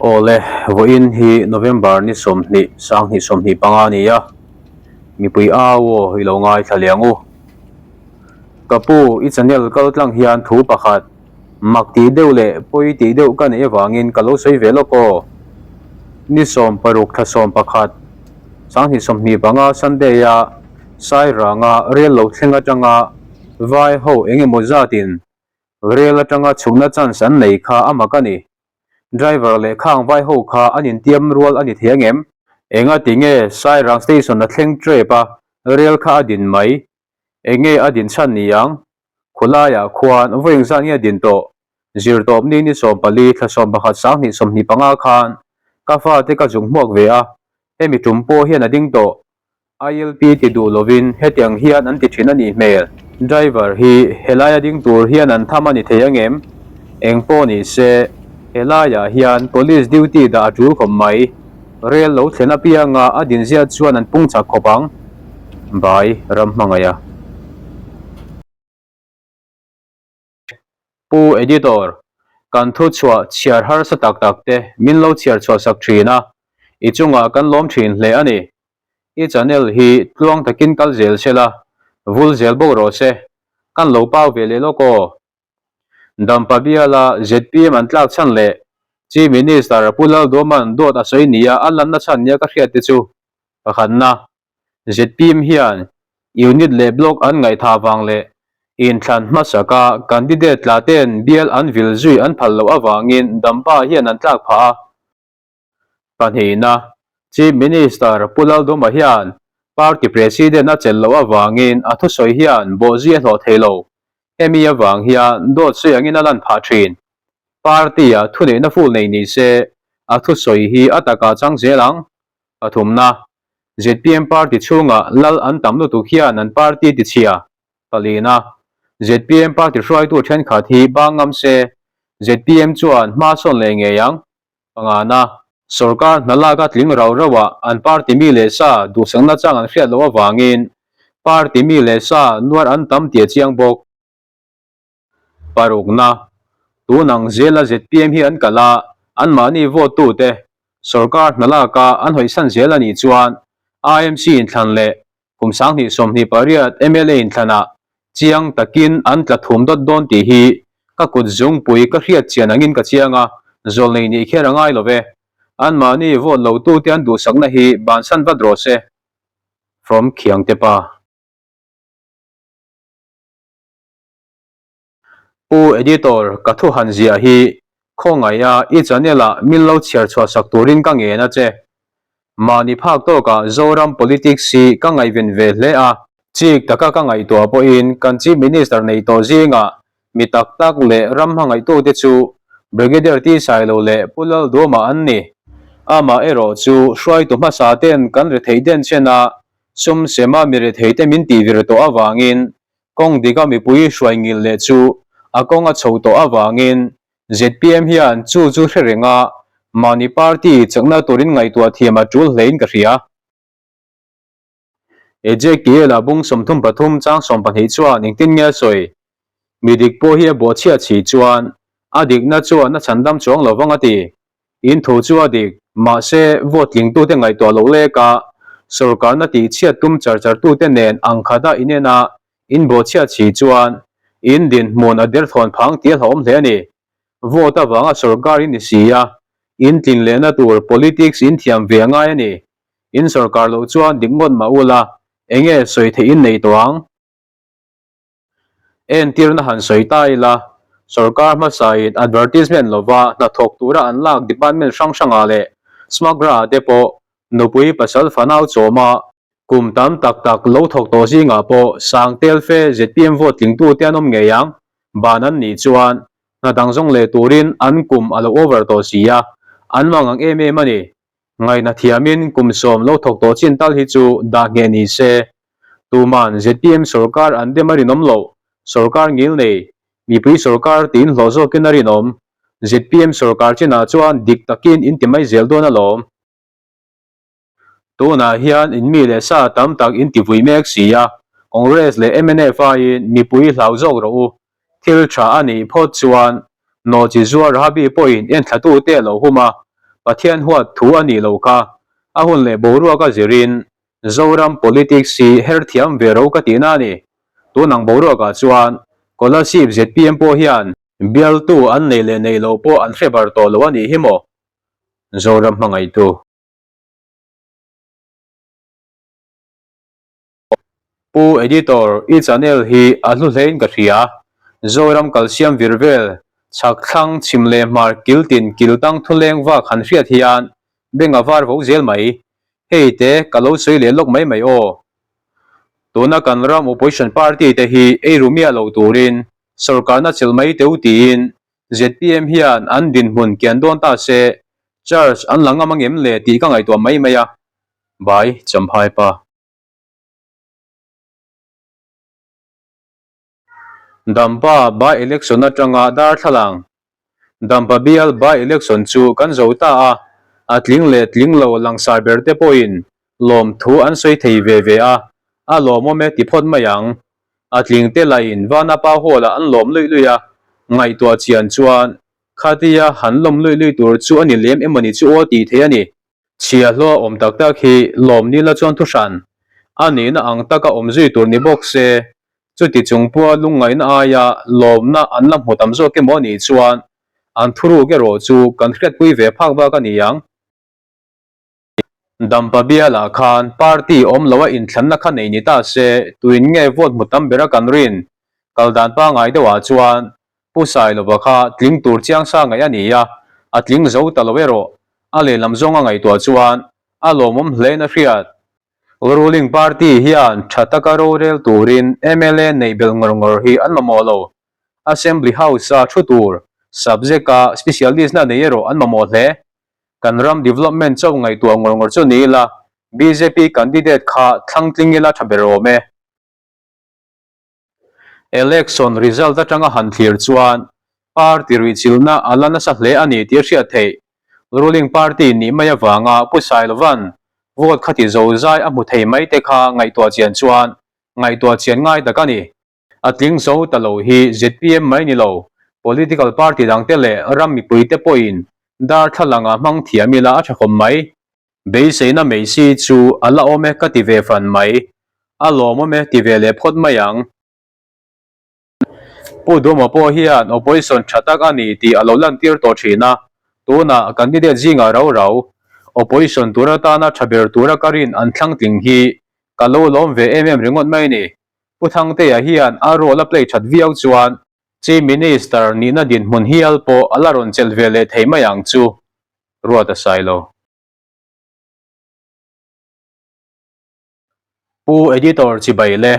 Awle, vawiin hi November ni 20, 2025 a ni a, mipui au aw i lo ngaithla leh ang u. Ka pu, i channel kal tlang hian thu pakhat, mak tih deuh leh pawi tih deuh ka neih avangin ka lo sawi ve lawk aw. Ni 16 thla 11, 2025 Sunday a Sairanga rel lo thleng atanga vai ho eng emaw zatin rel atanga chhukna chance an nei kha a mak a ni. Driver leh khang vai ho kha an intiam rual a ni thei angem? Enga ti nge Sairang station a thleng trep a, rel kha a din mai? Enge a din chhan ni ang? Khulaiah khuan vawi engzat nge a din tawh? Zirtawp ni ni 14 thla 11 2025 khan ka fate ka zuk hmuak ve a, hemi tum pawh hian a ding tawh. ILP ti duh lovin hetiang hian an ti thin a nih hmel. Driver hi helaia ding tur hian an tham a ni thei angem? Eng pawh ni se, helaiah hian police duty dah a tul khawp mai. Rel lo thlen apianga a din ziah chuan an pung chak khawp ang. Bai ram hmangaih a. Pu Editor, kan thu chhuah chhiar harsa tak tak te min lo chhiar chhuah sak thin a, i chungah kan lawm thin hle a ni. I channel hi tluang takin kal zel se la, vul zel bawk rawh se, kan lo pau ve leh lawk aw. Dampa biala zpm an tlak chhan leh Chief Minister Pu Lalduaman dawt a sawi nia a lanna chhan nia ka hriat te chu pakhatna. Zpm hian unit leh block an ngaihthah vang leh inthlan hmasaka candidate tla ten bial an vil zui an phal loh avangin Dampa hian an tlak phah a. Pahnihna, Chief Minister Pu Lalduma hian party president a chelh loh avangin a thusawi hian bawhzui a hlawh thei lo. Hemi avang hian dawt sawi angin a lan phah thin. Party-ah thuneihna full nei ni se a thusawi hi a takah chang zel ang. Pathumna, zpm party chhungah lal an tam lutuk hian an party tichhia palina. Zpm party hruaitu thenkhat hi bang ngam se, zpm chuan hma sawn leh ngei ang. Pangana, sorkar hna lak a tling rau rauh ah an party mi leh sa duhsakna chang an hriat loh avangin party mi leh sa nuar an tam tih a chiang bawk. Parukna, tun ang zela zpm hi an kal a, anmahni vote tute sorkar hna laka an hawisan zel a nih chuan IMC inthlan leh kum 2028 mla inthlanah chiang takin an tla thum dawt dawn tih hi ka kut zungpui ka hriat chian angin ka chiang a, zawlnei nih kher a ngai lo ve. Anmahni vote lo tute an duhsakna hi bansan vat rawh se. From Khiangte pa. Pu Editor, ka thu han ziah hi khawngaih a i channel ah min lo chhiar chhuah sak turin ka ngen a che. Mahni phak tawkah Zoram politics hi ka ngaihven ve hle a, chik taka ka ngaihtuah pawhin kan Chief Minister nei tawh zingah mi tak tak leh ram hmangaihtute chu Brigadier T Sailo leh Pu Lalduama an ni. Amah erawh chu hruaitu hmasa ten kan retheih den chen a, sum sema mi retheite min tih vir tawh avangin Kawng dika mipui hruai ngil leh chu a kawng a chho tawh avangin zpm hian chu chu hre reng a, mahni party chakna turin ngaihtuah thiam a tul hlein ka hria. Ezekiel-a bung 33 chang 12 chuan engtin nge a sawi? Mi dik pawh hi a bawhchhiat si chuan a dikna chuan a chhandam chuang lo vang a ti. In thu chu a dik, mahse vote tlingtute ngaihtuah loh lek a, sorkarna tihchhiat tum char chartute nen ang khata inen a, in bawhchhiat si chuan in dinhmun a derthawn phang tih a hlauhawm hle a ni. Vote avanga sorkar in ni si a, in tlin lehna tur politics in thiam ve a ngai a ni. In sorkar loh chuan dik ngawt mah ula, enge sawi theih in nei tawh ang? Entirna han sawi ta ila, sorkar hmasain advertisement lova hnathawk tura an lak department hrang hrangah leh smuggler ah te pawh nupui pasal fanau chawma kum tam tak tak lo thawk tawh zingah pawh sang tel fe zpm vote tlingtute an awm ngei ang. Ban an nih chuan hna dang zawng leh turin an kum a lo over tawh si a, an mang ang em em a ni. Ngaihna thiamin kum 10 lo thawk tawh chin tal hi chu dah ngheh ni se. Tuman zpm sorkar an dem a rinawm loh, sorkar ngil nei, mipui sorkar tiin hlawh zawkin a rinawm. Zpm sorkar chinah chuan dik takin in ti mai zel dawn alawm. Tunah hian in mi leh sa tam tak in ti vui mek si a, Congress leh mnf aiin mipui hlau zawk rawh u. Thil tha a nih phawt chuan nawhchi zuar Rahabi pawhin enthlatute a lo hum a. Pathian huat thu a nih loh kha. A hun leh boruak a zirin Zoram politics hi her thiam ve ro ka tihna a ni. Tun ang boruakah chuan Kolasib zpm pawh hian bialtu an neih leh neih loh pawh an hre bar tawh lo a nih hi maw? Zoram hmangaihtu. Pu Editor, i channel hi a hlu hlein ka hria. Zoram kalsiam vir vel, chhak thlang, chhim leh hmar kil tin kil tang thuleng vak han hriat hian beng a var vo zel mai. Hei te ka lo sawi leh lawk mai mai aw. Tuna kan ram opposition party te hi ei ru miah lo turin sorkarna chelh mai teu tiin zpm hian an dinhmun kian dawn ta se charge an la ngam angem le tih ka ngaihtuah mai mai a. Bai Champhai pa. Dampa by election atanga darthlalang Dampa bial by election chu kan zo ta a, a tling leh tling lo langsar ber te pawhin lawmthu an sawi thei ve ve a, a lawmawm e ti phawt mai ang. A tling te lahin Vanapa Hall ah an lawm luih luih a, ngaihtuah chian chuan khatia han lawm luih luih tur chu a ni lem emawni chu aw tih theih a ni. Chhiahhlawh awm tak tak hi lawm nila chuan thu hran a nihna ang taka awm zui tur ni bawk se, chuti chung pawha lungngaihna aia lawmna an la hmu tam zawk emaw anih chuan an thuruk erawh chu kan hriatpui ve phak bak a ni ang. Dampa bialah khan party awm loa inthlanna kha nei ni ta se, tuin nge vote hmu tam bera kan rin? Kal dan pangngai deuhah chuan Pu Sailova kha tling tur chiang sa ngaih a ni a, a tling zo ta lo erawh a lehlam zawnga ngaihtuah chuan a lawmawm hlein a hriat. Ruling party hian tha taka rorel turin mla neih belh ngawr ngawr hi an mamawh lo. Assembly House-a thu tur subject-a specialist-na nei erawh an mamawh hle. Kan ram development chauh ngaihtuah ngawr ngawr chu ni ila, bjp candidate kha thlang tling ila tha ber awm e. Election result atanga han thlir chuan party ruihchilhna a la nasa hle a ni tih a hriat theih. Ruling party nih mai avanga Pu Sailova'n vote khati zo zai a hmu thei mai te kha ngaihtuah chian chuan ngaihtuah chian ngai tak a ni. A tling zo ta lo hi zpm mai ni lo, political party dangte leh ram mipuite pawhin darthlalanga hmang thiam ila a tha khawp mai. Beiseina mai si chu a la awm e ka ti ve fan mai. A lawmawm e ti ve leh phawt mai ang. Pu Duma pawh hian opposition tha tak a ni tih a lo lantir tawh thin a, tunah candidate zingah rau rau opposition tur atana tha ber tura ka rin an thlang tling hi ka lo lawm ve em em ringawt mai ni. Pu Thangtea hian a role a play that viau chuan Chief Minister nihna dinhmun hial pawh a la rawn chelh ve leh thei mai ang chu, ruat a sai lo. Pu Editor chibai le.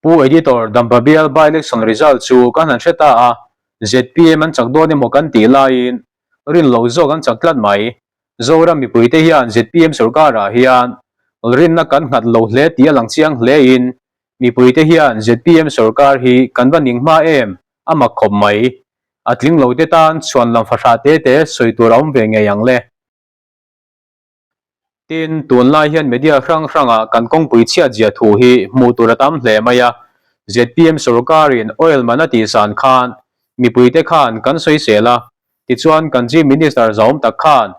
Pu Editor Dampa bial by-election result chu kan han hre ta a, zpm an chak dawn emaw kan tih laiin rin lo zawk an chak tlat mai. Zoram mipuite hian zpm sorkarah hian rinna kan nghat lo hle tih a lang chiang hlein Mipuite hian zpm sorkar hi kan va ning hma em? A mak khawp mai. A tling lo te tan chhuan lam fahrah te te sawi tur a awm ve ngei ang le. Tin, tunlai hian media hrang hrangah kan kawngpui chhiat zia thu hi hmuh tur a tam hle mai a. Zpm sorkarin oil man a tihsan khan mipuite khan kan sawisel a, tichuan kan Chief Minister zahawm tak khan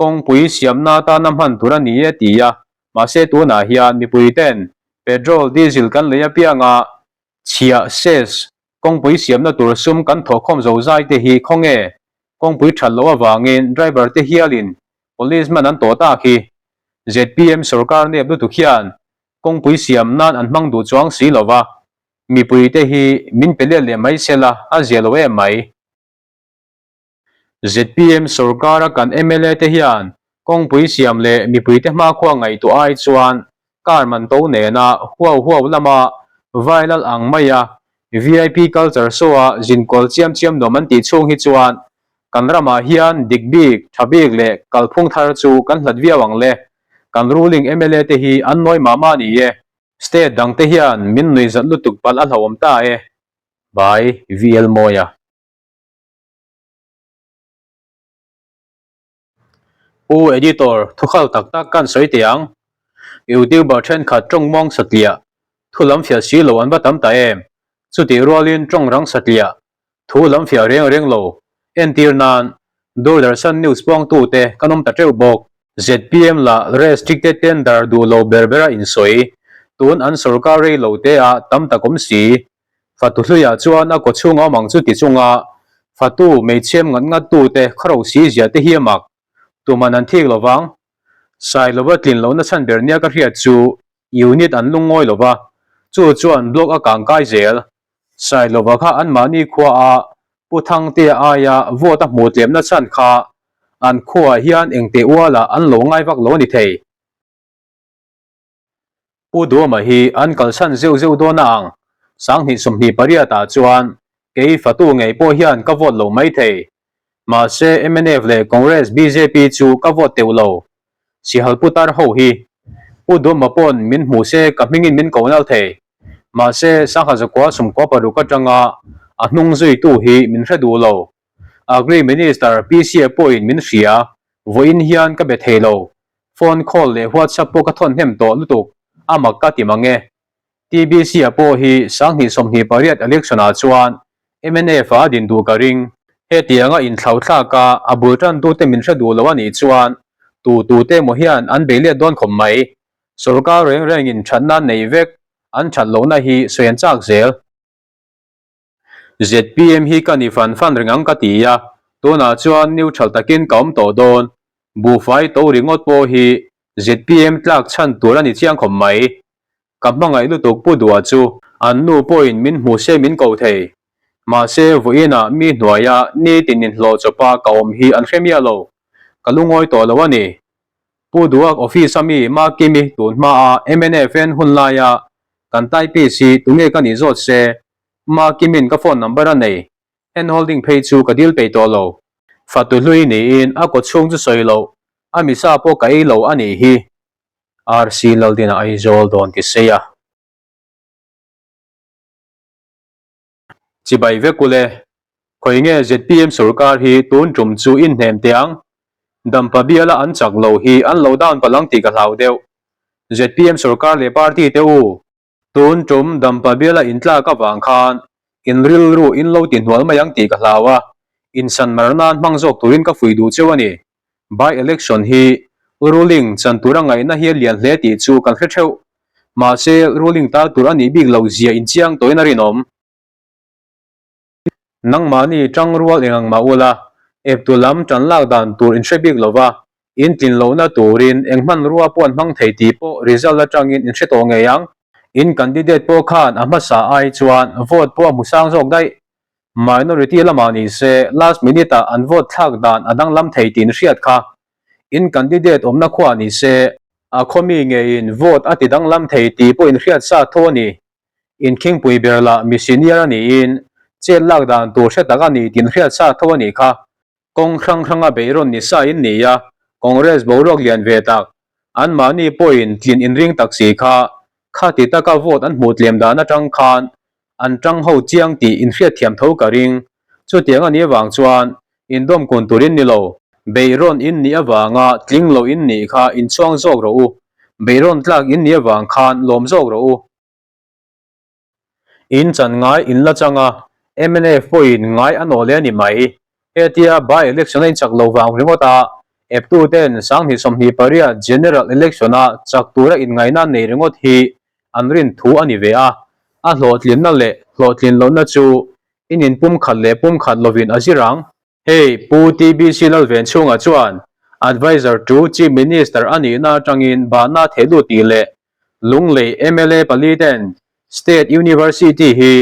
kawngpui siamna atana hman tur a ni e ti a, Mahse tunah hian mipui ten petrol, diesel kan lei apianga chhiah, cess, kawngpui siamna tur sum kan thawhkhawm zo zai te hi khawnge kawngpui that loh avangin driver te hialin police man an tawh tak hi zpm sorkar nep lutuk hian kawngpui siam nan an hmang duh chuang si lova mipui te hi min pe let leh mai sela a zia lo em mai. Zpm sorkara kan mla te hian kawngpui siam leh mipuite hmakhua ngaihtuah ai chuan car man to nena huau huau lama viral ang maia vip culture show a zinkual chiam chiam nuam an tih chhung hi chuan kan ramah hian dik bik, tha bik leh kalphung thar chu kan hlat viau ang le. Kan ruling mla te hi an nawi mah mah ni e. State dangte hian min nuihzat lutuk palh a hlauhawm ta e. By VL Mawia. Pu Editor, thukhal tak tak kan sawi teh ang. Youtuber thenkhat tawng muang satliah, thu lam fiah si lo an va tam ta em? Chutih rualin tawng rang satliah, thu lam fiah reng reng lo. Entir nan, Doordarshan News puangtute kan awm ta teuh bawk. Zpm lah restricted tender duh lo ber bera insawi, tun an sorkar rei lo te ah tam tak awm si. Fatu hluiah chuan a kawchhung a awm ang chu ti chunga fatu meichhem ngat ngat tute khawro si zia te hi a mak. Tuman an thik lovang. Sailova tlin lohna chhan ber nia ka hriat chu unit an lungngawi lova, chu chuan block a kang kai zel. Sailova kha anmahni khua a Pu Thangtea aia vote a hmuh tlemna chhan kha an khuaah hian engte ualah an lo ngai vak lo a ni thei. Pu Duama hi an kalsan zeuh zeuh dawn a ang, sanghnih 28 ah chuan kei fatu ngei pawh hian ka vote lo mai thei. Mahse mnf leh Congress bjp chu ka vote teuh lo. Sihal putar ho hi Pu Duama pawn min hmu se ka hmingin min ko nal thei. Mahse sangha zakua 16 atanga a hnung zuitu hi min hre duh lo. Agri Minister PC pawhin min hria, vawiin hian ka be thei lo. Phone call leh WhatsApp pawh ka thawn hnem tawh lutuk, a mak ka ti mang e. TBC-a pawh hi 2028 election-ah chuan mnf-a a din duh ka ring. Hetianga inthlauthlaka a bul tantute min hre duh lo a nih chuan tu tute emaw hian an bei let dawn khawp mai. Sorkar reng rengin thatna nei vek an that lohna hi sawi an chak zel. Zpm hi ka ni fan fan reng ang ka ti a, tunah chuan neutral takin ka awm tawh dawn. Buhfai to ringawt pawh hi zpm tlak chhan tur a ni chiang khawp mai. Ka hmangaih lutuk Pu Dua chu an nu pawhin min hmu se min ko thei. Mahse vawiinah mi hnuaia nitin inhlawh chawpa ka awm hi an hre miah lo. Ka lungawi tawh lo a ni. Pu Duak office a mi Makimi tun hmaa MNFN hun laia kan typist hi tunge ka nih zawt se, Makimin ka phone number a nei, hand holding phei chu ka dil peih tawh lo. Fatu hlui niin a kaw chhung chu sawi loh, a misa pawh ka ei lo a nih hi. RC Laldina Aizawl dawn ti sei a. Chibai vek ule, khawi nge zpm sorkar hi tun tum chu in hnem teh ang? Dampa biala an chak lo hi an lo down palh ang tih ka hlau deuh. Zpm sorkar leh party te u, tun tum dampa biala in tlak avang khan in rilru in lo ti hnual mai ang tih ka hlau a, in san mar nan hmang zawk turin ka fuih duh cheu a ni. By election hi ruling chan tura ngaihna hi a lian hle tih chu kan hre theuh. Mahse ruling tar tur a nih bik lo zia inchiang tawhin a rinawm. Nangmahni tangrual eng ang mah ula, eptu lam tan lak dan tur in hre bik lova, in tlin lohna turin eng hmanrua pawh an hmang thei tih pawh result atangin in hre tawh ngei ang. In candidate pawh khan a hmasa ai chuan vote pawh a hmu sang zawk daih. Minority lamah ni se last minute ah an vote thlak dan a danglam thei tih in hriat kha. In candidate awmna khuah ni se a khaw mi ngeiin vote a ti danglam thei tih pawh in hriat sa tho a ni. In khingpui ber lah mi senior a niin chet lak dan tur hre tak a ni tih in hriat sa tho a nih kha. Kawng hrang hranga beihrawn ni sa in ni a, Congress boruak lian ve tak, anmahni pawhin tlin inring tak si kha, khati taka vote an hmuh tlem dan atang khan an tang ho chiang tih inhriatthiam tho ka ring. Chutiang a nih avang chuan indawm kun turin ni lo, beihrawn in nih avanga tling lo in nih kha inchhuang zawk rawh u, beihrawn tlak in nih avang khan lawm zawk rawh u. In chan ngai in la chang a, mnf pawhin ngai a nawh leh a ni mai. Hetia by election a inchak lo vang ringawt a, eptu ten 2028 general election a chak tura inngaihna nei ringawt hi an rin thu a ni ve a, a hlawhtlinna leh hlawhtlin lohna chu in inpumkhat leh pumkhat lovin a zir ang. Hei Pu TBC Lalvenchhunga chuan Adviser to Chief Minister a nihna atangin bahna theh lut tih leh Lunglei mla pali ten State University hi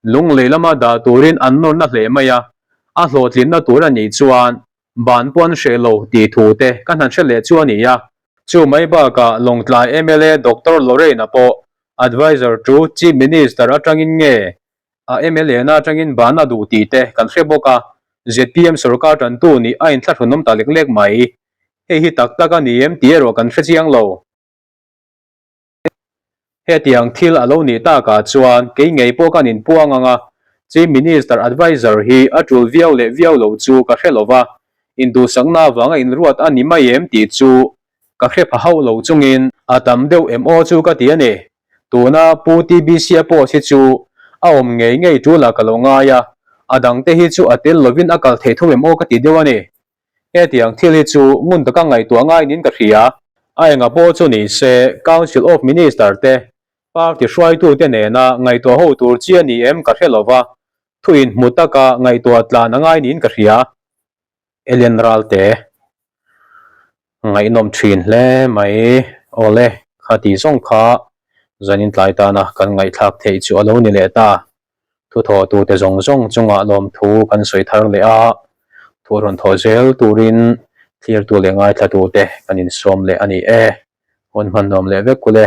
Lunglei lama dah turin an nawrna hle mai a, a hlawhtlinna tur a nih chuan ban pawh an hreh lo tih thu te ka hnan hre leh chu a ni a. Chu mai bakah Lawngtlai mla Doctor Lorraine-a pawh Adviser to Chief Minister atangin nge A mla na atangin ban a duh tih te kan hre bawk a, zpm sorkar tantu nih a inthlahrunawm ta lek lek mai. Hei hi tak tak a ni em tih erawh kan hre chiang lo. Hetiang thil a lo nih takah chuan kei ngei pawh kan inpuang ang a, Chief Minister Adviser hi a tul viau leh viau lo chu ka hre lo va, induhsakna avanga inruat a ni mai em tih chu ka hre pha hauh lo chungin a tam deuh em aw chu ka ti a ni. Tuna Pu TBC-a post hi chu a awm ngei ngei tul ah ka lo ngai a, a dangte hi chu a tel lovin a kal theih tho em aw ka ti deuh a ni. Hetiang thil hi chu ngun taka ngaihtuah ngainin ka hria. A enga pawh chu ni se, Council of Minister te, party hruaitute nena ngaihtuah ho tur chi a ni em ka hre lo va, thu inhmu taka ngaihtuah tlan a ngai niin ka hria. Alien Ralte, Ngaihnawm thin hle mai. Awle, khati zawng kha zanin tlai tana kan ngaihthlak theih chu a lo ni leh ta. Thuthawhtute zawng zawng chungah lawmthu kan sawi thar leh a, thu rawn thawh zel turin thlirtu leh ngaithlatute kan insawm leh a ni e. Hun hmannuam leh vek u le.